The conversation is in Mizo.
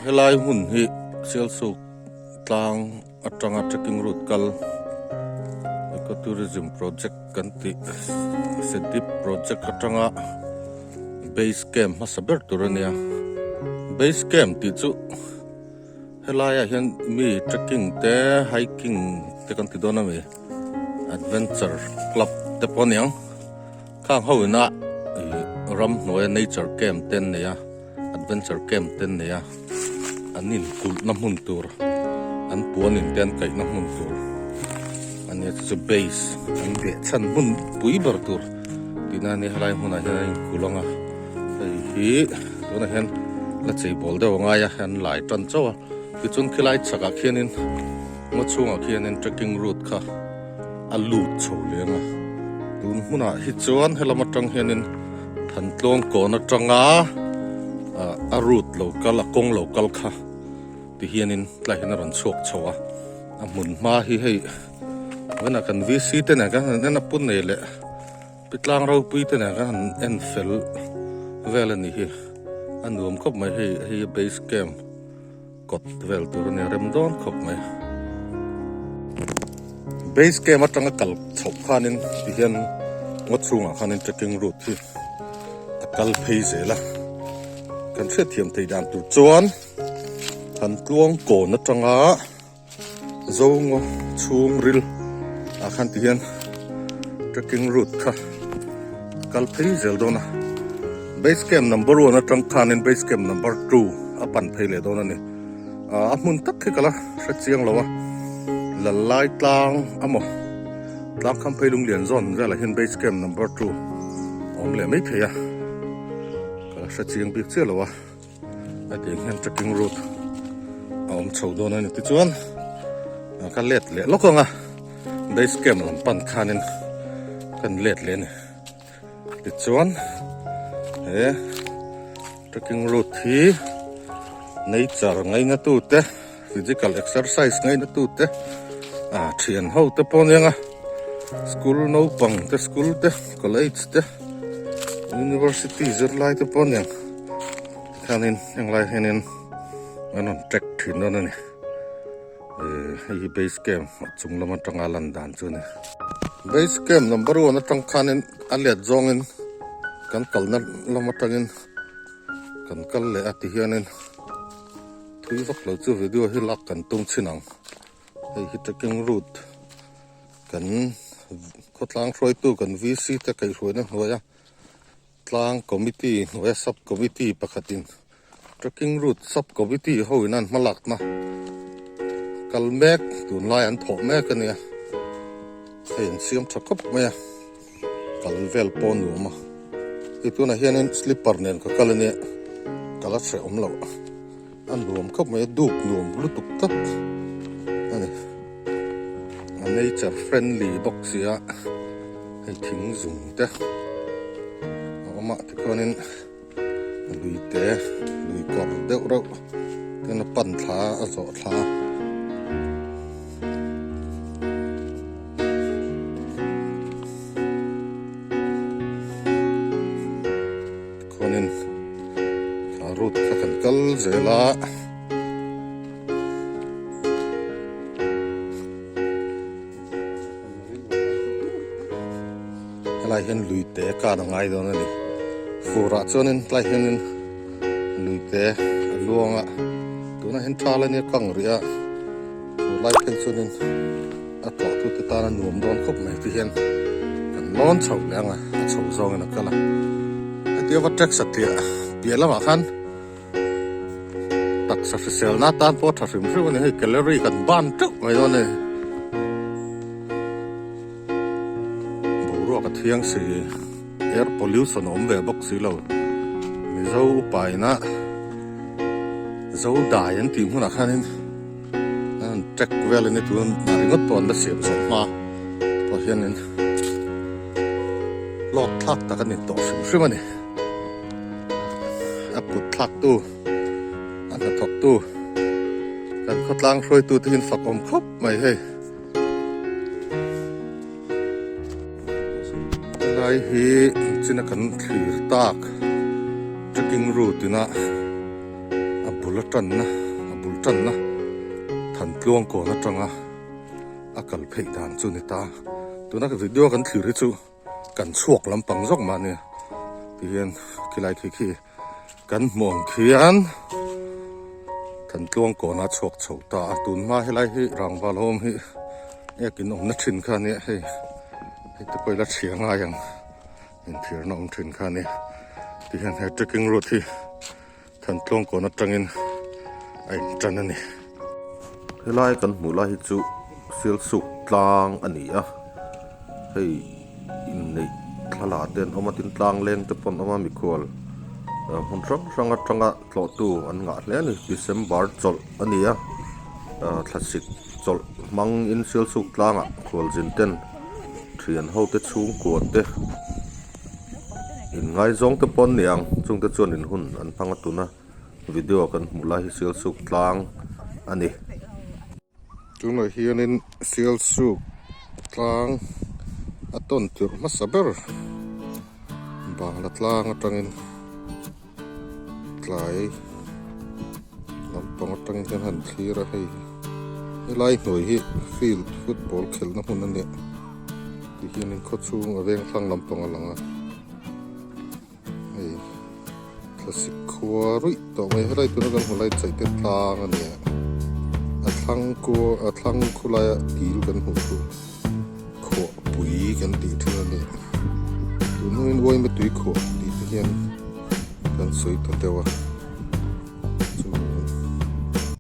Helai hmun hi Sialsuk tlang atanga trekking route kal eco tourism project kan tih sedip project atanga base camp hmasa ber tur a nia. Base camp tih chu helaiah hian mi trekking te hiking te kan ti dawn a mi adventure club te pawh a ni ang. Khang ho ina ih ramhnuaia nature camp te an nei a adventure camp te an nei a an inkulhna hmun tur an puan in te an kaihna hmun tur a nia chu chu base an beh chhan hmun pui ber tur tihna a nia helai hmunah hian an inkulh ang a hei hi tunah hian la chei bawl deuh a ngai a an lai tan chauh a tichuan khilai chhakah khianin ngaw chhungah khianin trekking route kha. a lut chho leng a tun hmunah hi chuan helam atang hianin Thantlawng kawn atanga ah a route lo kal a kawng lo kal kha ti hianin tlai hian a rawn chhuak chho a a hmun hma hi hei tunah kan VC te nen khan han en a pu nei leh pi tlang ropui te nen khan han en fel vel a nih hi a nuam khawp mai hei hei base camp. Kawt vel tur a nia rem dawn khawp mai. Base camp atanga kal chhoh khanin tihian ngaw chhungah khanin trekking route hi a kal phei zel a. Kan hriatthiam thei dan tur chuan han tluang kawn atanga zo ngaw chhung ril ah khan tihian trekking route kha a kal phei zel dawn a. Base camp number one atang khanin base camp number two a pan phei leh dawn a ni. A hmun tak khi ka la hre chiang lo a, Lallai tlang amaw tlang kham phei lunglian zawn velah hian base camp number two a awm leh mai thei a, ka la hre chiang bik chiah lo a. Hetiang hian trekking route a awm chho dawn a ni tichuan ka let leh lawk ang a base camp lam pan khanin kan let leh a ni tichuan he trekking route hi nature ngaina tu te physical exercise ngaina tu te ah thian ho te pawh aniang a school naupang te school te college te university zirlai te pawh aniang Khianin englai hianin an rawn trek thin dawn a ni eh hei hi base camp a chung lam atanga lan dan chu a ni base camp number one atang khanin a let zawngin kan kalna lam atangin kan kal leh a ti hianin thui vak lo chu video hi lak kan tum chhin ang hei hi trekking route kan khawtlang hruaitu kan VC te kaihhruaina hnuaia. Tlang committee hnuaia sub committee pakhatin trekking route sub committee ho in an hmalakna kal mek tunlai an thawh mek a nia hei an siam tha khawp mai a kal vel pawh a nuam a hei tunah hianin slipper nen ka kal a nia ka la hrehawm loh a nuam khawp mai a duk nuam lutuk tlat a ni a nature friendly bawk sia. Hei thing zung te a awm a tikhuanin lui te lui kawr deuh reuh ten a pan thla a zawh thla a. Tikhuanin kha route kha kan kal zel a. Helai hian lui te kan a ngai dawn a ni furah chuanin helai hianin lui te a luang a tunah hian thal ania kang rih a fur lai phei chuanin a tlawh tu te tan a nuam dawn khawp mai ti hian kan lawn chho leh ang a a chho zawngin a kal a heti ava tax a tliah piah lamah khan. Taksa hriselna atan pawh a tha hrim hrim a ni hei calorie kan ban teuh mai dawn a ni boruak a thiang si air pollution a awm ve bawk si lo mizo upa ina zo dai an tih hmunah khanin an trek vel a ni tun a ringawt pawh an la siam zawh hma pawh hianin hlawk thlak tak a ni tawh hrim hrim a ni. A kut thlak tu a hnathawk tu kan khawtlang hruaitu te hian fak awm khawp mai hei helai hi china kan thlir tak trekking route ina a bul. bul atanna a bul tanna Thantluang kawn atanga a kal pheih dan chu ni ta. Tuna ka video kan thlir hi chu kan chhuak lampang zawk mah nia tihian khilai khi khi kan hmuh ang khian Thantluang kawn a chhuak chho ta a tun hma helai hi rangval home hi ekin awmna thin kha ania hei hei te pawh ila chhia ngai ang inthirna awm thin kha ania tihian he trekking route hi Thantluang kawn atangin a intan a ni. Helai kan hmuh lai hi chu Sialsuk tlang a ni a, hei inneih thla te an awm a tin tlang leng te pawh an awm a mikhual hmun hrang hrang atanga tlawhtu an ngah hle a ni. December chawlh a ni a, thlasik chawlh hmangin Sialsuk tlangah khualzin ten thian ho te chhungkua te Inngaizawng te pawh an ni ang, chungte chuan in hun an hmang a tuna video kan hmuh lai hi Sialsuk tlang a ni. Tunah hianin Sialsuk tlang a tawn tirh hmasa ber Bangla tlang atangin tlai lampang atangin hian han thlir a hei helai hnuai hi field football khelhna hmun a nia tihianin khawchhung a veng thlang lampang a lang a hei thlasik khua ruih tawh mai helai tuna kan hmu lai chaih te tlang a nia a thlang kua a thlang khawlaia dil kan hmuh chu khuah pui kan tih thin a ni. Tun hnuin uaima tui khuah tih te hian kan sawi ta deuh a.